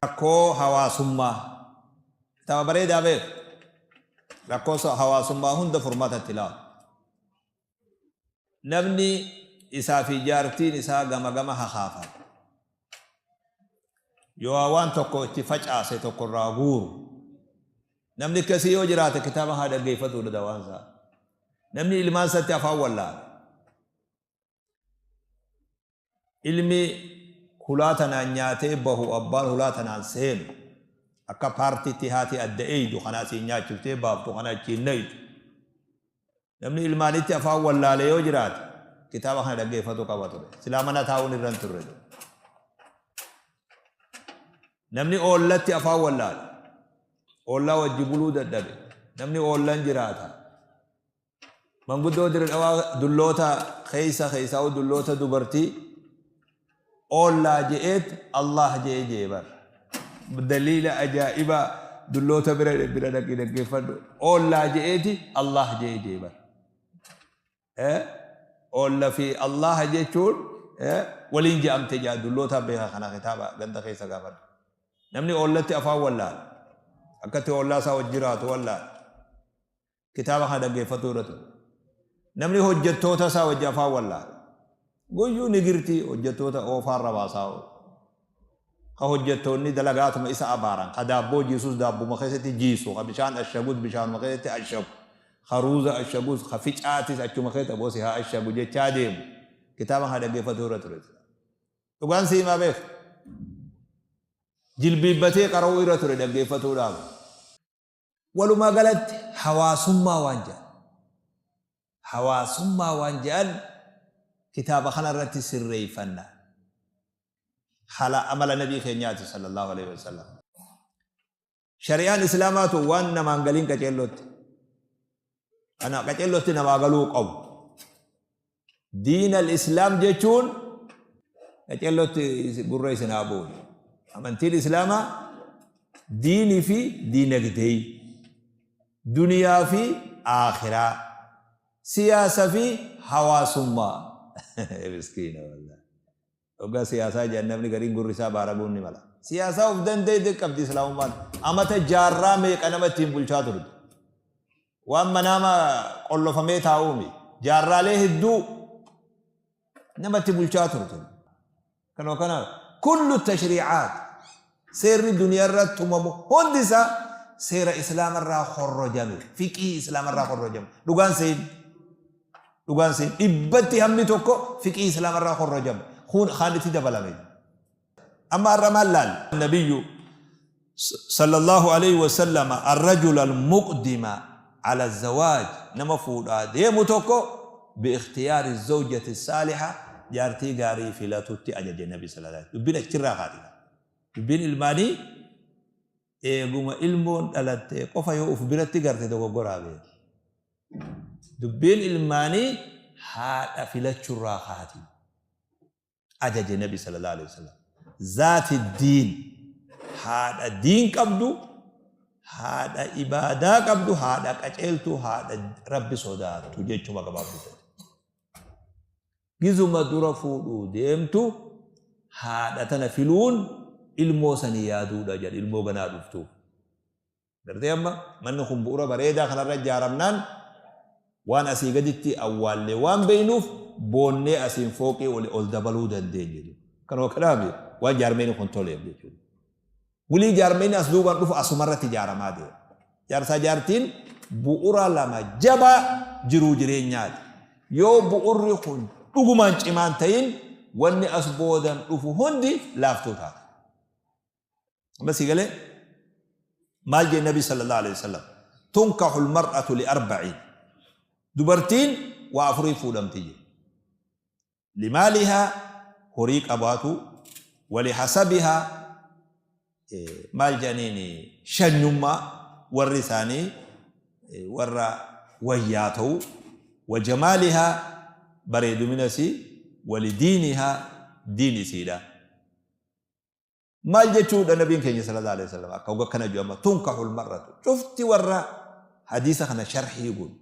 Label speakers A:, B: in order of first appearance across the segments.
A: Rakkoo hawaasummaa. Kitaaba bareedaa beek. Rakkoo hawaasummaa hunda furmaata itti laatu. Namni isaa fi jaartiin isaa gama gama hakaafan. Yoo waan tokko itti facaase tokko irraa guuru. Namni akkasii yoo jiraate kitaaba haa dhaggeeffatuudha dawaan isaa. Namni ilmaan isaatti afaan wallaale. Ilmi hulaa tanaan nyaatee bahu abbaan hulaa tanaan seenu. Akka paartiitti haati adda eeydu kana asiin nyaachiftee baaftu kana achiin naytu. Namni ilmaanitti afaan wallaale yoo jiraate kitaaba kana dhaggeeffatu qaba ture. Silaa mana taa'uun irra hin turre. Namni oollatti afaan wallaale. Oollaa wajji buluu dadhabe. Namni oollan jiraata. Manguddoo Dirre Dhawaa dulloota keessa keessaa'u dulloota dubartii oollaa je'eet Allah je'e je'e bar. Daliila ajaa'ibaa dulloota bira bira dhaqii dhaggeeffadhu. Oollaa je'eeti Allah je'e je'e bar. Oolla fi Allah jechuun waliin je'amte je'a dulloota beeka kana kitaaba ganda keessa gaafadhu. Namni oollatti afaan wallaale. Akkatti oollaa isaa wajji jiraatu wallaale. Kitaaba kana dhaggeeffatuu irra ture. Namni hojjettoota isaa wajji afaan wallaale. Guyyuu nigirtii hojjettoota oofaarra baasaa oolu. Ka hojjettoonni dalagaatuma isa abaaran, ka daabboo jiisus daabbuma keessatti jiisu, ka bishaan ashagus bishaanuma keessatti ashagu, ka ruuza ashagus, ka ficaatis achuma keessatti aboo si haa ashagu jechaa deemu. Kitaaba kana dhaggeeffatuu irra ture. Dhugaan si himaa beeka. Jilbiibbatee qara'uu irra ture dhaggeeffatuudhaaf. Walumaa galatti hawaasummaa waan jedhan hawaasummaa waan jedhan kitaaba kana irratti sirreeffanna. Haala amala nabii keenyaati sallallahu alaihi wasallam. Shari'aan Islaamaa tun waan namaan galiin qaceellootti. Kana qaceellootti namaa galuu qabu. Diin al-Islaam jechuun qaceellootti gurra isin haa bu'u. Amantiin Islaamaa diinii fi diinagdee, duniyaa fi aakhiraa, siyaasa fi hawaasummaa. Miskiina wallahi. Hoggaa siyaasaa jedhan namni gariin gurri isaa baaraguun ni mala. Siyaasaa of danda'e qabdi Islaamummaan. Amata jaarraa meeqa nama ittiin bulchaa turte. Waan manaama qollofamee taa'uumi. Jaarraalee hedduu namatti bulchaa turte. Kanoo kana kullu tashriicaat seerri duniyaa irra tumamu hundi isaa seera islaamarraa horrojame. Fiqii islaamarraa horrojame. Dhugaan seen Dhugaan seen dhibbatti hammi tokko fiqii islaamarraa horrojame. Kun kaan itti dabalame. Amma har'a maal laal? Nabiyyu sallallahu alayhi wa sallam arrajula almuqdima ala zawaaj nama fuudhaa deemu tokko biikhtiyaari zawjati saaliha jaartii gaarii filatutti ajaje nabi sallallahu alayhi dubbiin achirraa kaati. Dubbiin ilmaanii eeguma ilmoon dhalatte qofa yoo uf biratti garte dogoggoraa beeki. Dubbiin ilmaanii haadha filachurraa kaati. Ajaje nabi sallallahu alaihi wasallam. Zaati diin haadha diin qabdu, haadha ibaadaa qabdu, haadha qaceeltuu, haadha rabbi sodaattu jechuma gabaabduu ta'e. Gizuma dura fuudhuu deemtu haadha tana filuun ilmoo sanii yaaduudha jedha ilmoo ganaa dhuftuuf. Gartee amma manni kun bu'ura bareedaa kanarra ijaaramnaan waan asii gaditti awwaallee waan beeknuuf boonnee asiin fooqii oli ol dabaluu dandeenye. Kanuma kanaaf waan jaarmeen kun toleef jechuudha. Wulii jaarmeen as duubaan dhufu asumarratti ijaaramaa deema. Jaarsaa jaartiin bu'ura lama jabaa jiruu jireenyaati. Yoo bu'urri kun dhugumaan cimaan ta'in wanni as boodan dhufu hundi laaftuu taata. Amma sii galee maal jee nabi sallallahu alaihi wasallam tunkahu almar'atu li arba'in dubartiin waa afurii fuudhamti jee limaalihaa horii qabaatu wali hasabihaa maal jedhaniin shanyummaa warri isaanii warra wayyaa ta'u wa jamaalihaa bareeduminasii wali diinihaa diin isiidha. Maal jechuudha nabiin keenya sallallahu alaihi wasallam akka hogga kana jiru amma tunkahul mar'atu cufti warra hadiisa kana sharhii godhu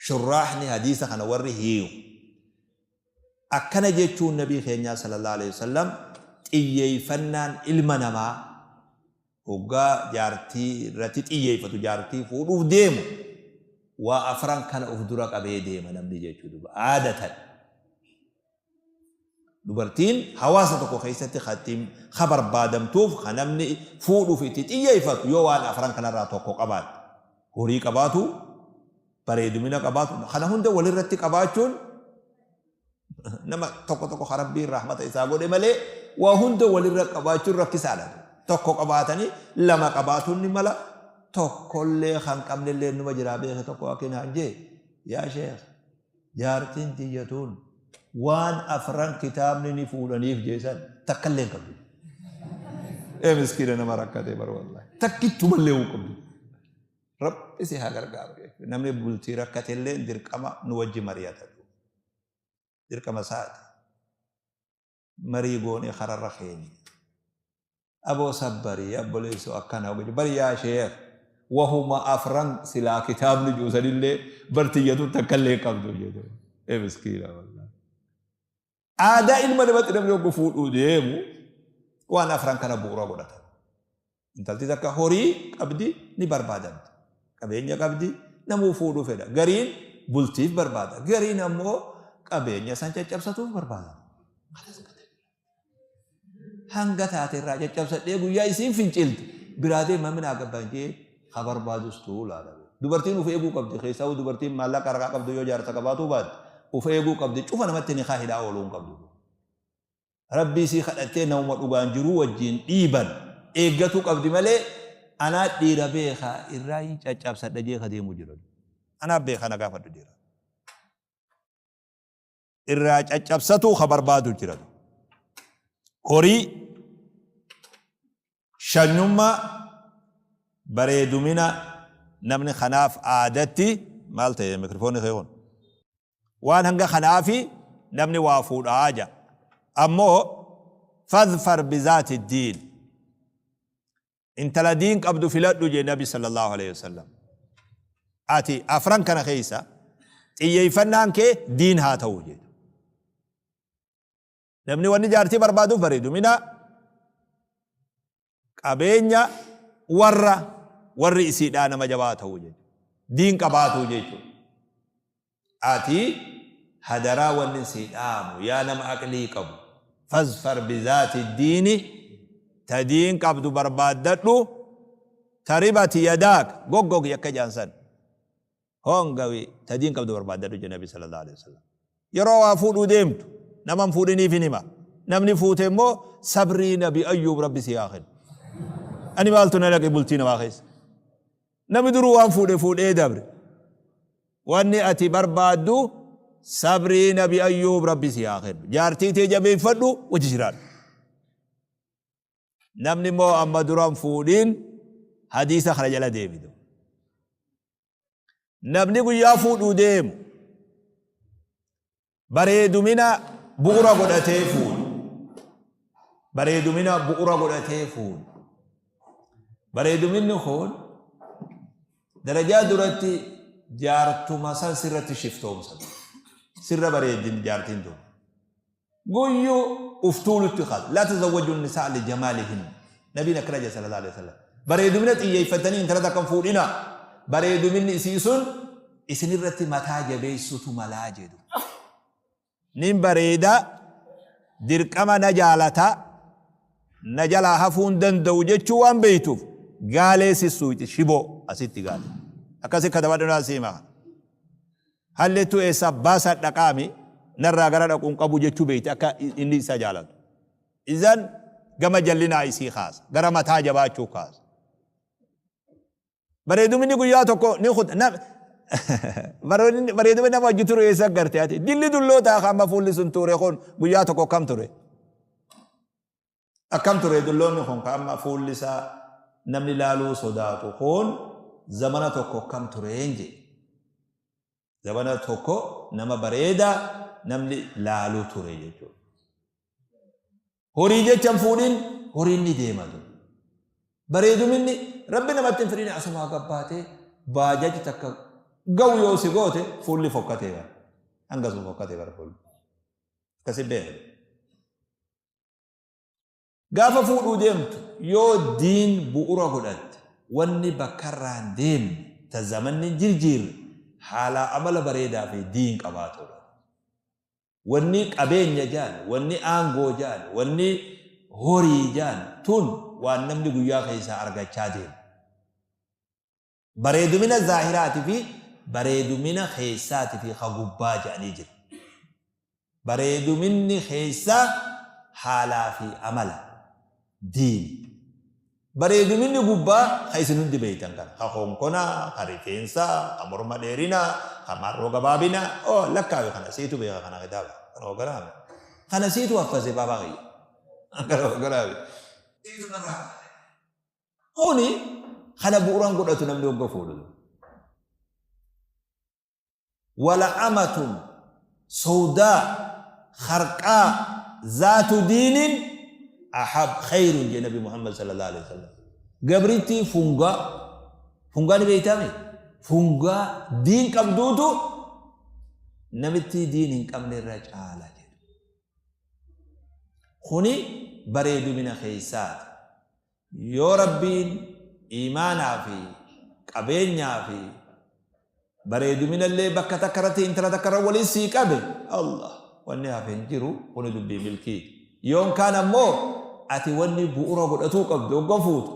A: shurraahni hadiisa kana warri hiiku akkana jechuun nabii keenyaa sallallahu alaihi wasallam Xiyyeeffannaan ilma namaa hoggaa jaartii irratti xiyyeeffatu, jaartii fuudhuuf deemu, waa afran kana uf dura qabee deema namni jechuu duba. Aadatan dubartiin hawaasa tokko keessatti ka ittiin ka barbaadamtuuf, ka namni fuudhuuf itti xiyyeeffatu, yoo waan afran kanarraa tokko qabaatte, horii qabaatu, bareedumina qabaatu, kana hunda walirratti qabaachuun nama tokko tokko ka Rabbiin rahmata isaa godhe malee, waa hunda walirra qabaachuun rakkisaadha. Tokko qabaatanii lama qabaatuun ni mala, tokkollee kan qabnellee numa jiraa beeke. Tokko akkinaan jee, "Yaa sheekh, jaartiin tiyyatuun waan afran kitaabni ni fuudhaniif jeesan takkallee hin qabdu." Ee miskiina, nama rakkatee bar, wallahi takkittumallee hin qabdu. Rabbi si haa gargaaru jechuudha. Namni bultii rakkatellee dirqama nu wajji mari'ata. Dirqama isaati. Marii goonee kararra keenya. Aboo sabbarii obboleessoo, akkana hojii bari, yaa sheekh, wahuma afran silaa kitaabni juusanillee bartiyyatu takkallee qabdu jedhu. Ee miskiina, wallahi. Aadaa ilma namatti namni hoggu fuudhuu deemu waan afran kana bu'uura godhata. Intalti takka horii qabdi, ni barbaadamti. Qabeenya qabdi, namuu fuudhuu fedha. Gariin bultiif barbaada. Gariin ammoo qabeenya san caccabsatuuf barbaada. Hanga taate irraa caccabsadhee guyyaa isiin finciltu biraa deema minaa gabbaan jee ha barbaadus tuulaadha. Dubartiin uf eeguu qabdi. Keessaa dubartiin maallaqa harkaa qabdu yoo jaarsa qabaatuu baatte uf eeguu qabdi. Cufa namatti ni hidhaa ooluu hin qabdu. Rabbii isii kadhattee namuma dhugaan jiruu wajjiin dhiiban eeggatuu qabdi malee, anaa dhiira beekaa irraa hin caccabsadha jee ka deemu jira. Anaa beekaa na gaafadhu jira. Irraa caccabsatuu ka barbaadu jira. Horii, shanyummaa, bareedumina namni kanaaf aadatti maal ta'e mikrofoonni kee kun? Waan hanga kanaafi namni waa fuudhaa ja. Ammoo fadfar bizaati diin. Intala diin qabdu filadhu jee Nabi sallallahu alaihi wasallam. Ati afran kana keessa xiyyeeffannaan kee diin haa ta'u jedhu. Namni wanni jaartii barbaaduuf bareedumina, qabeenya, warra warri isiidhaa nama jabaa ta'uu jechuudha. Diin qabaatuu jechuudha. Ati hadaraa wanni sii dhaamu, yaa nama aqlii qabu, fazfar bizaati diini, ta diin qabdu barbaaddadhu, taribati yadaak, goggogi akka jaansan hongawi, ta diin qabdu barbaaddadhu jedhe Nabi sallallahu alaihi wasallam. Yeroo waa fuudhuu deemtu nama hin fuudhiniif hin hima. Namni fuute immoo sabrii Nabi Ayyuub Rabbi si haa kennu. Ani maaltu na dhaqe bultii namaa keessa? Namni duruu waan fuudhe fuudhee dabre. Wanni ati barbaaddu sabrii Nabi Ayyuub Rabbi si haa kennu. Jaartii tee jabeeffadhu, wajji jiraadhu. Namni immoo amma duran fuudhiin hadiisa kana jala deebitu. Namni guyyaa fuudhuu deemu bareedumina bu'ura godhatee fuudhu. Bareedumina bu'ura godhatee fuudhu. Bareeduminni kun darajaa duratti jaartuma san sirratti shiftoomsa. Sirra bareeddin jaartiin tun. Guyyuu uf tuulutti kaasa. Laa tazawwaju nisaa li jamaalihin. Nabiin akkana jedhe sallallahu alaihi wasallam. Bareedumina xiyyeeffatanii intala takka hin fuudhina. Bareeduminni isii sun isinirratti mataa jabeessutu malaa jedhu. Nin bareeda, dirqama na jaalata, na jalaa hafuu hin danda'u jechuu waan beektuuf gaalee sissuuyti shiboo asitti gaale. Akkasi katabadhu naa siima. Hallettuu eessaa baasaa dhaqaami narraa gara dhaqu hin qabu jechuu beekti akka inni isa jaalatu. Izan gama jallinaa isii kaasa. Gara mataa jabaachuu kaasa. Bareeduminni guyyaa tokko ni kuta. Bareedumni nama wajji ture eessa garte ati? Dilli dullootaa kan amma fuulli sun ture kun guyyaa tokko akkam ture? Akkam ture dulloonni kun kan amma fuulli isaa namni laaluu sodaatu kun zamana tokko akkam tureen jedhe. Zamana tokko nama bareedaa namni laaluu ture jechuudha. Horii jecha hin fuudhin, horiin ni deema ture. Bareeduminni Rabbi namatti hin fidhin, asumaa gabbaatee baajaji takka ga'u yoo si goote fuulli fokkatee bara. Hanga sun fokkatee bara fuulli. Akkasi beeku. Gaafa fuudhuu deemtu yoo diin bu'ura godhatte wanni bakkarraa hin deemne ta zamanni hin jirjiirre haalaa amala bareedaa fi diin qabaatuudha. Wanni qabeenya ja'an, wanni aangoo ja'an, wanni horii ja'an tun waan namni guyyaa keessaa argachaa deemu. Bareedumina zaahiraati fi bareedumina keessaati fi ka gubbaa ja'anii jira. Bareeduminni keessaa haalaa fi amala, diini. Bareeduminni gubbaa ka isin hundi beeytan kana. Ka konkonaa, ka rifeensaa, ka morma dheerinaa, ka marroo gabaabinaa. Oh, lakkaawi kana siitu beeka kana kitaaba. Kana hogganaame. Kana siitu haffase baabaa kiyya. Kana hogganaame. Siitu narraa haffase. Kuni kana bu'uuraan godhatu namni hogga fuudhu. Wala amatun sawdaa kharqaa zaatu diinin ahab khayrun jee Nabi Muhammad sallallahu alaihi wasallam. Gabrittii fungaa fungaa ni beeytaami? Fungaa diin qabduutu namittii diin hin qabne irra caala jedhe. Kuni bareedumina keessaati. Yoo Rabbiin iimaanaa fi qabeenyaa fi bareeduminallee bakka takka irratti intala takka irra waliin sii qabe, Allah, wanni hafe hin jiru, kuni dubbii milkiiti. Yoon kaan ammoo ati wanni bu'ura godhatuu qabdu hogga fuutu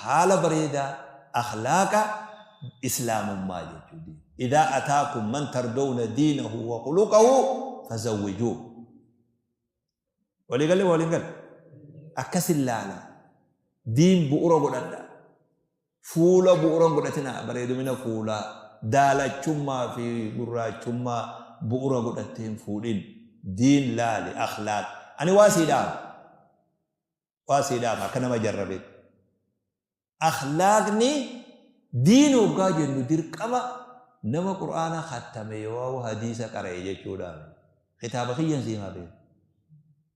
A: haala bareedaa, akhlaaqa islaamummaa jechuudha. Idaa ataakum man tardawna diinahu wa khuluqahu fazawwijuuh. Walii galle waliin galle. Akkasin laala. Diin bu'ura godhadha. Fuula bu'ura hin godhatina, bareedumina fuulaa, daalachummaa fi gurraachummaa bu'ura godhattee hin fuudhin. Diin laali, akhlaaq. Ani waa sii dhaama. Waa sii dhaama akka nama jarrabeetti. Akhlaaqni diin hoggaa jennu dirqama nama Qur'aana khattame yookaa hadiisa qara'e jechuudhaa miti. Kitaaba kiyyan sii himaa beeki.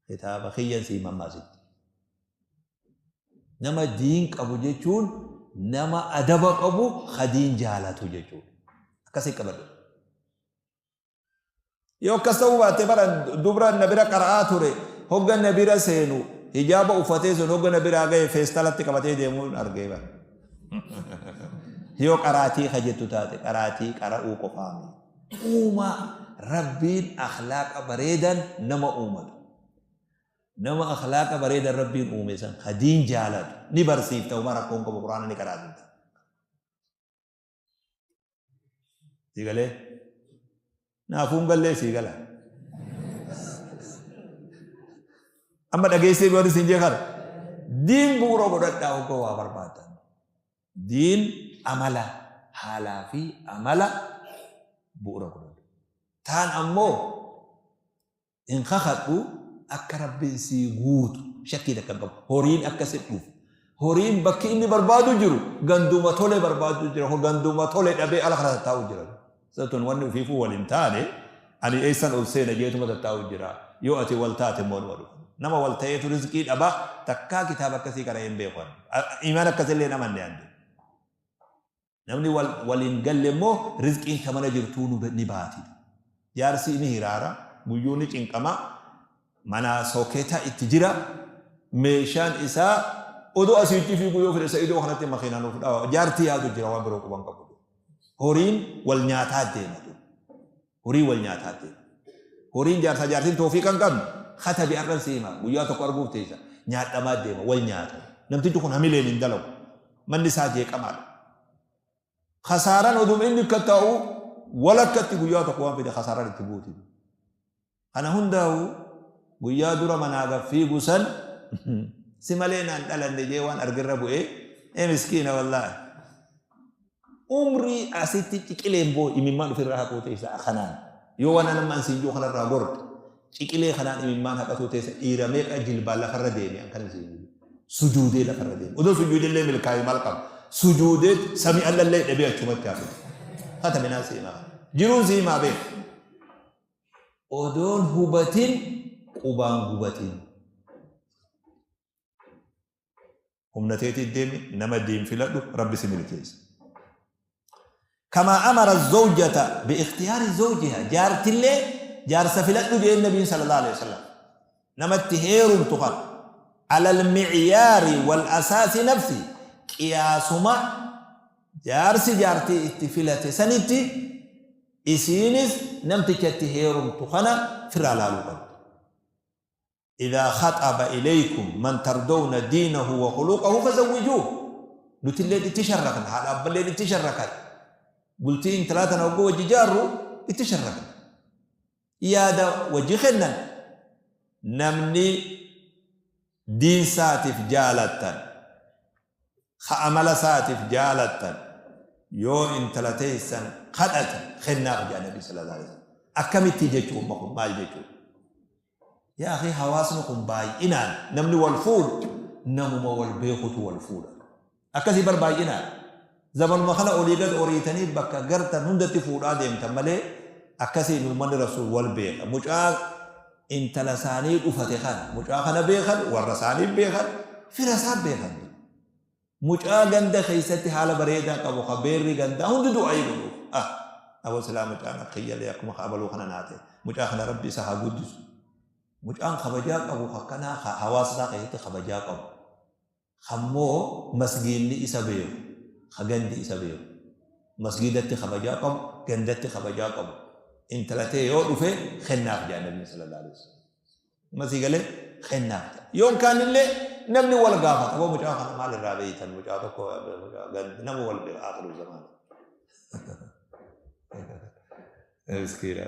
A: Kitaaba kiyyan sii hima amma asitti. Nama diin qabu jechuun nama adaba qabu ka diin jaalatu jechuudha. Akkasii qabadhu. Yoo akkas ta'uu baatte bara dubra na bira qara'aa ture hogga na bira seenu hijaaba uffatee sun hogga na biraa gahe feestalatti qabatee deemuun argee bara. Yoo qaraatii ka jettu taate qaraatii qara'uu qofaa miti. Uumaa Rabbiin akhlaaqa bareedan nama uumatu. Nama akhlaaqa bareedan Rabbiin uume san ka diin jaalatu ni barsiifta, homaa rakkoon qabu, Qur'aana ni qaraasifta. Sii galee? Naafuun gallee sii gala. Amma dhageessee warri siin jee kana. Diin bu'uura godhadhaa hogga waa barbaadan. Diin amala, haalaa fi amala bu'uura godhadhu. Taan ammoo hin kakadhu, akka Rabbiin sii guutu shakkii takka hin qabu. Horiin akka si dhufu. Horiin bakki inni barbaadu jiru ganduma tole barbaadu jira. Ganduma tole dhabee ala kana tattaa'u jira. Satun wanni ufiifuu wal hin taane ani eessan ol seena jeetuma tattaa'u jira. Yoo ati wal taate immoo numa dhufa. Nama wal ta'eetu rizqii dhaba, takkaa kitaaba akkasii qara'ee hin beeku ani. Imaan akkasillee hin amanne ani. Namni wal waliin galle immoo rizqiin ta mana jirtuu nu ni baati. Jaarsi ni hiraara, guyyuu ni cinqama, manaa sooketa itti jira, meeshaan isaa odoo asiitti fiiguu yoo fedhe Sa'idoo kanatti makiinaa nuuf dhawa. Jaartii yaadu jira, waan biroo quban qabu. Horiin wal nyaataa deema. Horii wal nyaataa deema. Horiin jaarsaa jaartiin toofiiqa hin qabne katabi har'an si hima, guyyaa tokko arguuf teessa, nyaadhamaa deema, wal nyaata. Namtichi kun hamileen hin dalagu. Manni isaa jeeqamaadha. Kasaaraan oduma inni akka taa'u walakkatti guyyaa tokko waan fide kasaaraan itti buuti. Kana hundaa'u guyyaa dura manaa gad fiigu san si malee naan dhalanne jee waan argerra bu'ee ee miskiina wallaahi. Umrii asitti ciqileen boo imimmaan ofirraa haquu teessa kanaan yoo waan anamma an siin jiru kanarraa gorte ciqilee kanaan imimmaan haqatuu teessa. Dhiira meeqa jilbaan lafarra deeme an kana siin jiru sujuudee lafarra deeme, odoo sujuudellee milkaa'e maal qaba, sujuudee samii allallee dhabee achumatti hafe. Kataminaa si himaa jiruun si himaa beeku odoon hubatin qubaan gubatin. Humna teetii deemi, nama diin filadhu, Rabbi si milkeessa. Kamaa amara zawjata biikhtiyaari zawjiha, jaartillee jaarsa filadhu jeen Nabiin sallallahu alaihi wasallam. Namatti heerumtu kana Alal micyaari wal asaasi nafsi qiyaasuma jaarsi jaartii itti filate sanitti isiinis namticha itti heerumtu kana firraa laaluu qabdi. Idhaa khaxaba ilaykum man tardawna diinahu wa khuluqahu fazawwijuuh. Nutilleen itti sharrakna, haadha abballeen itti sharrakan. Bultii intalaa tana hogguu wajji jaarru itti sharrakna. Yaada wajji kennan namni diin saatif jaalattan, ka amala saatif jaalattan yoo intala teessan kadhate kennaaf jedha Nabi sallallahu alaihi wasallam. Akkamitti jechuu umma kun maal jechuu? Yaa akhi, hawaasni kun baay'inaan namni wal fuudhu namuma wal beekutu wal fuudha. Akkasii bar baay'inaan. Zamanuma kana olii gad oriitanii bakka gartan hundatti fuudhaa deemtan malee akkasiin uummanni Rasuul wal beeka. Mucaa intala isaanii dhufate kana mucaa kana beekan, warra isaanii beekan, fira isaa beekan. Mucaa ganda keessatti haala bareedaa qabu ka beerri gandaa hundi du'aayii godhuuf. Ah, aboo silaa mucaan akka kiyyalee akkuma ka abaluu kana naa ta'e. Mucaa kana Rabbi isa haa guddisu. Mucaan kabajaa qabu akkanaa ka hawaasa isaa keessatti kabajaa qabu. Kammoo masgiinni isa beeku, ka gandi isa beeku. Masgiidatti kabajaa qabu, gandatti kabajaa qabu. Intala tee yoo dhufe kennaaf jedha Nabiin sallallahu alaihi wasallam. Amma sii galee kennaaf jedha. Yoon kaanillee namni wal gaafata. Aboo mucaa kana maal irraa beeytan? Mucaa tokko mucaa gandi nama wal beeka akhiru zamaana. Miskiina.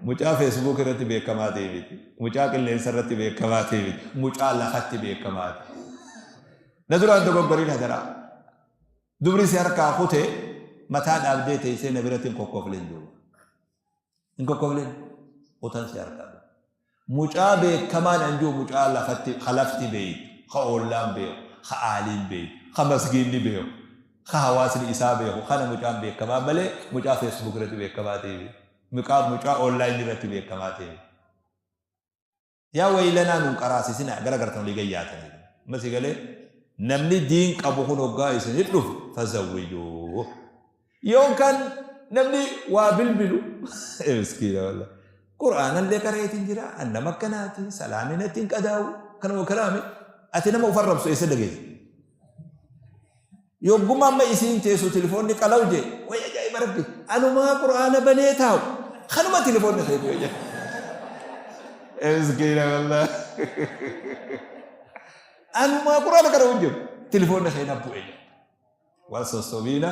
A: Mucaa Facebook irratti beekamaa ta'e miti. Mucaa qilleensa irratti beekamaa ta'e miti. Mucaa lafatti beekamaa ta'e. Na duraan dogoggoriin hadaraa. Dubri si harkaa kute mataa dhaabdee teessee na biratti hin kokkofleen duuba. Hin kokkofleen kutan si harkaa. Mucaa beekamaan an jiru mucaa lafatti ka lafti beeytu, ka oollaan beeku, ka aaliin beeytu, ka masgiinni beeku, ka hawaasni isaa beeku kana mucaan beekamaa malee mucaa Facebook irratti beekamaa ta'e miti. Mucaa mucaa online irratti beekamaa ta'e miti. Yaa waylanaa nun qaraasisinaa gara gartan olii gayyaatanii. Amma si galee namni diin qabu kun hoggaa isin dhufu fazawwijuu. Yookaan namni waa bilbilu miskiina wallah. Qur'aanallee qareetiin jira, an nama akkanaati, salaanni natti hin qadaa'u, kanuma kalaami. Ati nama of arrabsu eessa dhageessa? Yogguma amma isiin teessu tilifoonni qalaw jee, way ajaa'iba rabbi, anumaa Qur'aana banee taa'u, kanuma tilifoonni kee bu'e jee. Miskiina wallah. Anumaa Qur'aana qara'u hin jiru, tilifoonni kee na bu'e jee. Wal sossobiina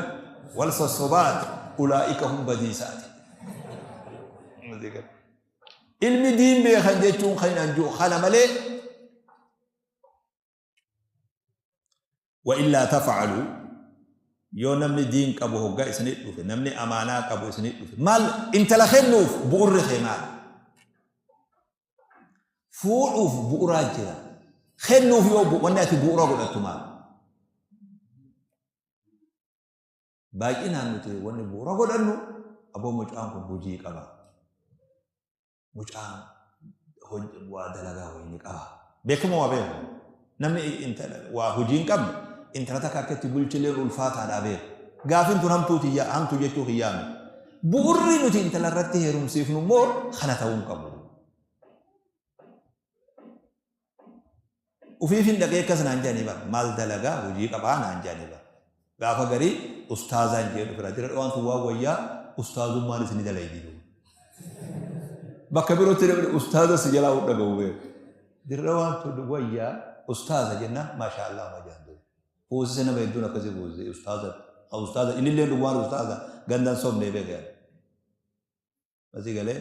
A: wal sossobaat ulaa'ika hum badiisaati. Ilmi diin beekan jechuun kan hin anjuu kana malee wa illaa taf'alu yoo namni diin qabu hoggaa isinit dhufe, namni amaanaa qabu isinit dhufe, maal intala kennuuf bu'urri kee maal? Fuudhuuf bu'uraa jira. Kennuuf yoo wanni ati bu'ura godhattu maal? Baay'inaan nuti wanni bu'ura godhannu aboo mucaan kun hojii qaba. Mucaan waa dalagaa wayii ni qaba. Beekama waa beeku. Namni waa hojii hin qabne intala takka akka itti bulchileen ulfaataadhaa beeku. Gaafin tun hamtuu tiyya hamtuu jechuu kiyyaa miti. Bu'urri nuti intala irratti heerumsiifnu immoo kana ta'uu hin qabu. Ufiifin dhaqee akkas naan jedhanii bara. Maal dalagaa hojii qabaa naan jedhanii bara. Gaafa garii ustaazaan jedhu fira jira waan sun waan wayyaa ustaazummaan isin dalaydi. Bakka birootti namni ustaaza si jalaa dhaga'u beeku. Dirra waan tun wayyaa ustaaza jennaan maashaa Allah ma jedhan. Fuusise nama hedduun akkasii fuusise ustaaza. Ustaaza innillee dhugumaan ustaaza gandan sobnee beekan. Asii galee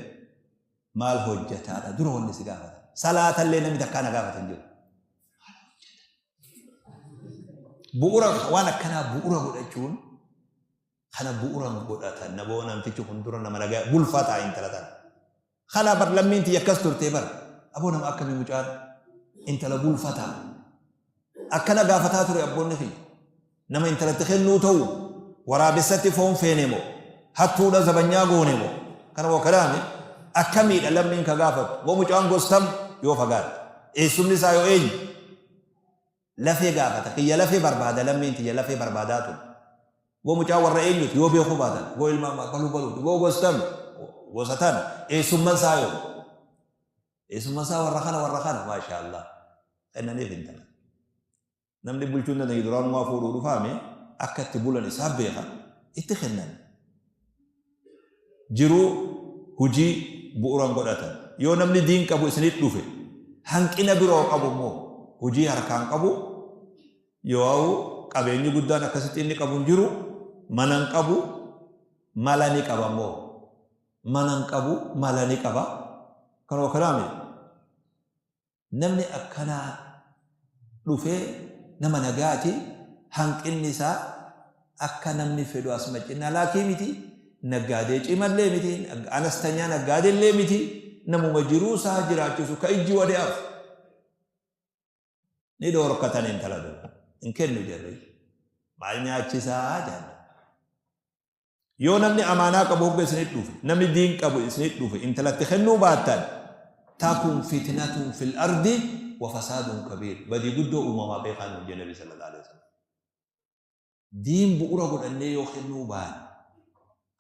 A: maal hojjataadha dura wanni si gaafatan. Salaatallee namni takkaa na gaafatan jiru. Bu'ura waan akkanaa bu'ura godhachuun kana bu'ura godhatan naboo namtichi kun dura nama nagaa bulfataa intala tana. Kana bar lammiin tiyya akkas turtee bar aboo nama akkamii mucaan intala bulfataa. Akkana gaafataa ture abboonni kiyya. Nama intalatti kennuu ta'u waraabessatti foon feene moo hattuudha zabanyaa goone moo kana moo kalaami akkamiidha lammiin ka gaafatu moo mucaan gostam yoo fagaatte eessumni isaa yoo eenyu lafee gaafata kiyya lafee barbaada lammiin tiyya lafee barbaadaa ture moo mucaan warra eenyuti yoo beekuu baatan goo ilma baluu baluuti goo gostam gosa tan eessumman isaa yoo eessumman isaa warra kana warra kana maashaa Allah kennaniif intala. Namni bulchuu hin dandeenye duraanumaa fuudhuu dhufaame akka itti bulan isaa beeka itti kennan. Jiruu hujii bu'uran godhatan. Yoo namni diin qabu isinit dhufe hanqina biroo qabu immoo hujii harkaan qabu yoo qabeenyi guddaan akkasitti inni qabu hin jiru, mana hin qabu, mala ni qaba immoo mana hin qabu, mala ni qaba. Kanuma kanaa miti. Namni akkanaa dhufee nama nagaati, hanqinni isaa akka namni fedhu as macinnaa laakii miti, naggaadee cimallee miti, anastanyaa naggaadellee miti, namuma jiruu isaa jiraachisu ka ijji wade'aaf. Ni dhoorkatan intala dura. Hin kennu jarri. Maal nyaachisaa jedhan. Yoo namni amaanaa qabu hogga isinit dhufe, namni diin qabu isinit dhufe, intalatti kennuu baattan, takun fitnatun fil ardi wa fasaadun kabiir. Badii guddoo uumamaa beekaa nuun jee Nabi sallallahu alaihi wasallam. Diin bu'ura godhannee yoo kennuu baanne,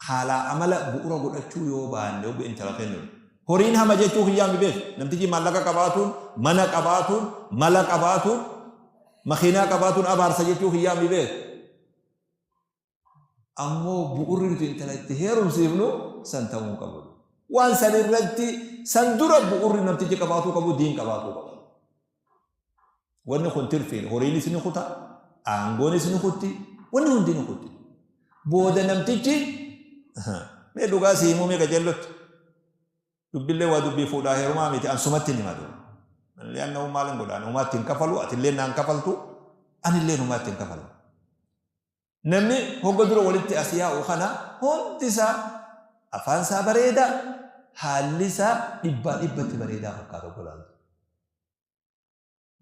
A: haalaa amala bu'ura godhachuu yoo baanne hogga intala kennu. Horiin hama jechuu kiyyaa mi beeku. Namtichi maallaqa qabaatuun, mana qabaatuun, mala qabaatuun, makiinaa qabaatuun abaarsa jechuu kiyyaa mi beeku. Ammoo bu'urri nuti intala itti heerumsiifnu san ta'uu hin qabu. Waan san irratti san dura bu'urri namtichi qabaatuu qabu diin qabaatuu qaba. Wanni kun tirfiidha. Horiinis ni kuta, aangoonis ni kutti, wanni hundi ni kutti. Booda namtichi mee dhugaa si himuu mee qajeellotti. Dubbillee waa dubbii fuudhaa heerumaa miti an sumatti hin himatu. Li'annahu maal hin godha ani humaatti hin kafalu atillee naan kafaltu anillee humaatti hin kafalu. Namni hogga dura walitti as yaa'u kana hundi isaa afaan isaa bareedaa, haalli isaa dhibbaa dhibbatti bareedaa fakkaata hogga laaltu.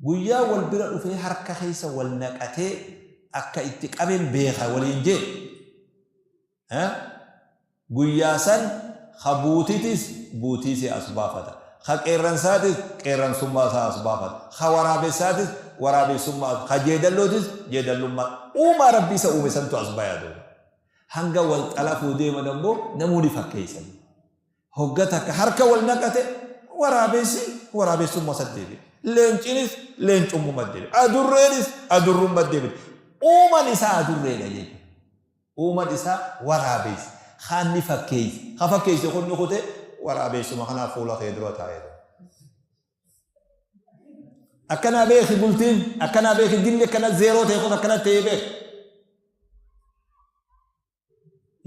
A: Guyyaa wal bira dhufee harka keessa wal naqatee akka itti qaben beeka waliin jee guyyaa san ka buutitis buutiisii as baafata. Ka qeerransaatis qeerransummaa isaa as baafata. Ka waraabessaatis waraabessummaa as, ka jeedallootis jeedallummaa. Uumaa Rabbi isa uume santu as baya duuba. Hanga wal xalafuu deeman ammoo namuu ni fakkeessan. Hogga takka harka wal naqate waraabessi waraabessummaa isatti deebi'e. Leencinis leencummumatti deebi'e. Adurreenis adurrummatti deebi'e. Uuman isaa adurreedha jechuudha. Uuman isaa waraabeessa. Kaan ni fakkeessa. Ka fakkeesse kun ni kute waraabeessuma kanaaf fuula kee dura taa'ee jira. Akkanaa beeki bultiin, akkanaa beeki dilli akkana zeeroo ta'e kun akkana ta'ee beeki.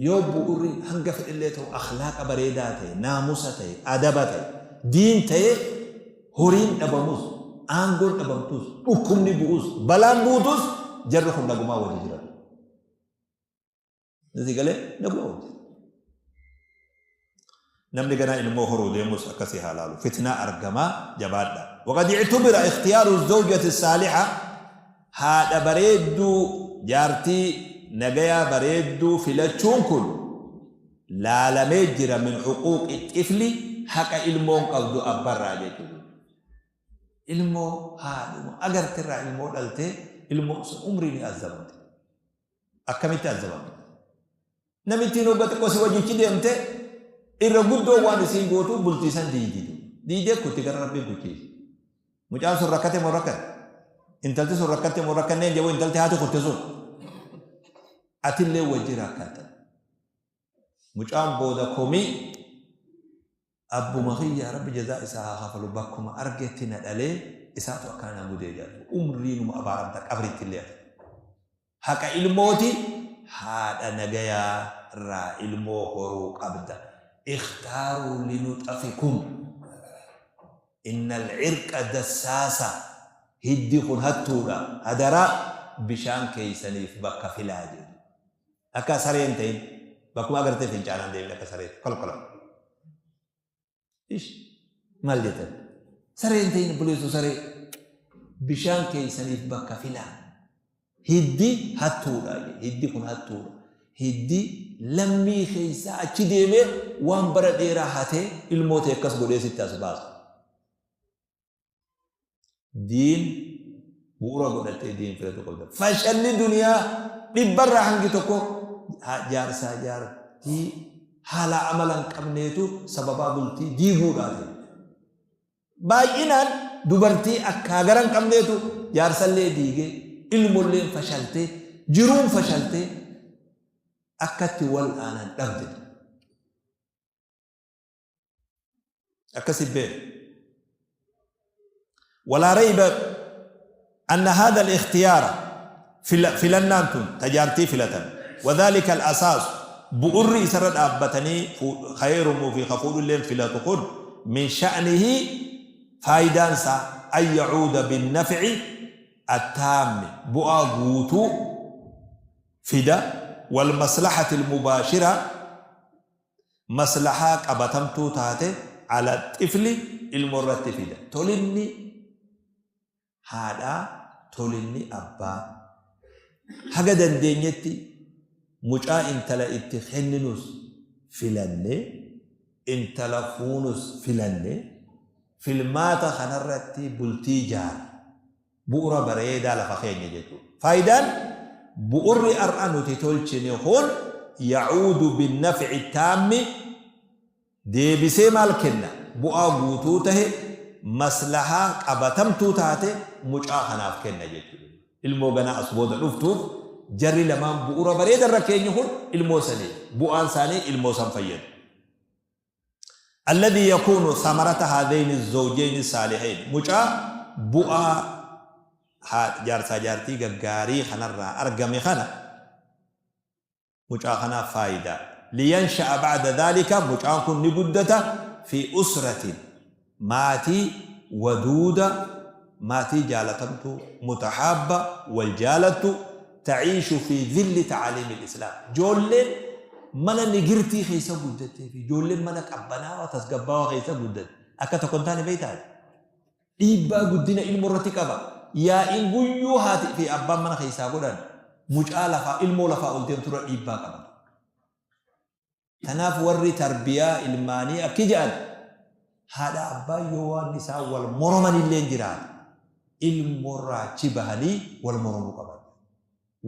A: Yoo bu'urri hanga fedhellee ta'u akhlaaqa bareedaa ta'e, naamusa ta'e, adaba ta'e, diin ta'e horiin dhabamus, aangoon dhabamtus, dhukkubni bu'us, balaan buutus jarri kun nagumaa wajji jiraatu. Nuti galee nagumaa wajji. Namni ganaa ilmoo horuu deemus akkasii haa laalu. Fitnaa argamaa jabaadha. Waqad ictubira ikhtiyaaru zawjati saaliha haadha bareedduu jaartii nagayaa bareedduu filachuun kun laalamee jira min huquuqi xifli haqa ilmoon qabdu abbarraa jechuudha. Ilmoo haadhuma agarterraa ilmoo dhaltee ilmoon sun umrii ni azzabamte. Akkamitti azzabamte? Namittiin hogga xiqqoo si wajjichi deemte irra guddoo waan isiin gootu bultii san diiydi. Diiydee kutti gara Rabbiin kuchiisi. Mucaan sun rakkate moo rakkate? Intalti sun rakkatte moo rakkanneen jedhu intalti haati kutte sun. Atillee wajji rakkatta. Mucaan booda komii abbuma kiyya Rabbi jazaa isaa haa kafalu bakkuma argetti na dhalee isaatu akkana na mudee jedhu. Umriinuma abaaramta qabriitti illee ati. Haqa ilmooti haadha nagayaa irraa ilmoo horuu qabda. Ikhtaaruu linuxafikum. Innal cirqa dassaasa. Hiddi kun hattuudha. Hadaraa bishaan keeysaniif bakka filaa jedhu. Akka saree hin ta'in. Bakkuma agartee fincaanaan deemin akka sareetti. Kolkola. Ish maal jettan? Saree hin ta'in obboleessoo saree. Bishaan keessaniif bakka filaa. Hiddi hattuudha. Hiddi kun hattuudha. Hiddi lammii keessaa achi deemee waan bara dheeraa hatee ilmoo ta'e akkas godhee sitti as baasa. Diin bu'uura godhattee diin filatu qabda. Fashalli duniyaa dhibbarraa hangi tokko jaarsaa jaartii haala amala hin qabneetu sababaa bultii diiguudhaa ta'e. Baay'inaan dubartii akkaa gara hin qabneetu jaarsallee diigee. Ilmolleen fashaltee, jiruun fashaltee, akkatti wal aanan dhabde. Akkasi beeku. ولا ريب أن هذا الاختيار filannaan tun tajaartii filatan وذلك الأساس bu'urri isarra dhaabbatanii ka heerumuu fi ka fuudhulleen filatu kun من شأنه faayidaan isaa أن يعود بالنفع التام bu'aa guutuu fida والمصلحة المباشرة maslahaa qabatamtuu taate على الطفل ilmoo irratti fida. Tolinni haadhaa, tolinni abbaa haga dandeenyetti mucaa intala itti kenninus filanne, intala fuunus filanne, filmaata kanarratti bultii jaarra. Bu'ura bareedaa lafa keenya jechuudha. Faayidaan bu'urri har'a nuti tolchine kun يعود بالنفع التام deebisee maal kenna? Bu'aa guutuu tahe, maslahaa qabatamtuu taate mucaa kanaaf kenna jechuudha. Ilmoo ganaa as booda dhuftuuf jarri lamaan bu'ura bareeda irra keenyu kun ilmoo saniif bu'aan isaanii ilmoo san fayyadu. الذي يكون ثمرة هذين الزوجين الصالحين mucaa bu'aa jaarsaa jaartii gaggaarii kanarraa argame kana mucaa kanaaf faayidaa. لينشأ بعد ذلك mucaan kun ni guddata في أسرة maatii ودودة maatii jaalatamtu متحابة wal jaalattu تعيش في ظل تعاليم الإسلام. Joolleen mana nigirtii keessa guddattee fi ijoolleen mana qabbanaawaa tasgabbaawaa keessa guddatte akka tokko hin taane beektaa? Dhiibbaa guddina ilmoo irratti qaba. Yaa'iin guyyuu haati fi abbaan mana keessaa godhan mucaa lafaa ilmoo lafaa ol deemtu irra dhiibbaa qaba. Kanaaf warri tarbiyaa ilmaanii akki jedhan haadha abbaan yoo waan isaan wal moroman illee jiraate ilmoorraa achi bahanii wal moromuu qaban.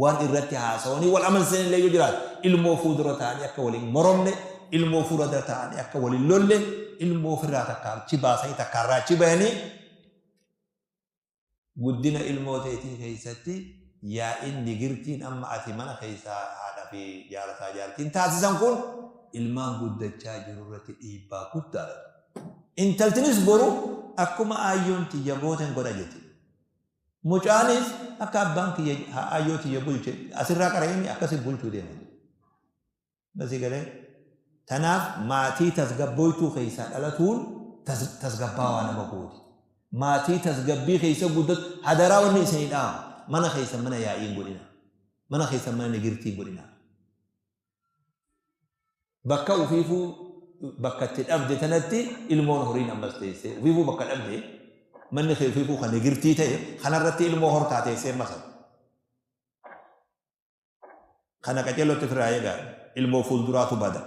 A: Waan irratti haasawanii wal amansiisan illee yoo jiraate ilmoo fuuldura ta'anii akka waliin moromne, ilmoo fuuldura ta'anii akka waliin lolle, ilmoo ofirraa takka achi baasanii takkaarraa achi bahanii guddina ilmoo teetii keessatti yaa'in nigirtiin amma ati mana keessaa haadha fi jaarsaa jaartiin taasisan kun ilmaan guddachaa jiru irratti dhiibbaa guddaadha. Intaltinis boru akkuma aayyoon tiyya gooten godha jetti. Mucaanis akka abbaan kiyya aayyoo tiyya bulche asirraa qara'inni akkasi bulchuu deema. Basi galee tanaaf maatii tasgabboytuu keessaa dhalatuun tasgabbaawaa nama gooti. Maatii tasgabbii keessa guddatu hadaraa wanni isinii dhaamu mana keessa mana yaa'ii hin godhina. Mana keessa mana nigirtii hin godhina. Bakka ufiifuu bakka itti dhabde tanatti ilmoon horiin ammas teessee ufiifuu bakka dhabde manni kee ufiifuu kan nigirtii ta'e kanarratti ilmoo hortaa teessee masa. Kana qaceellotti ofirraa eegaa, ilmoo fuulduraatu bada.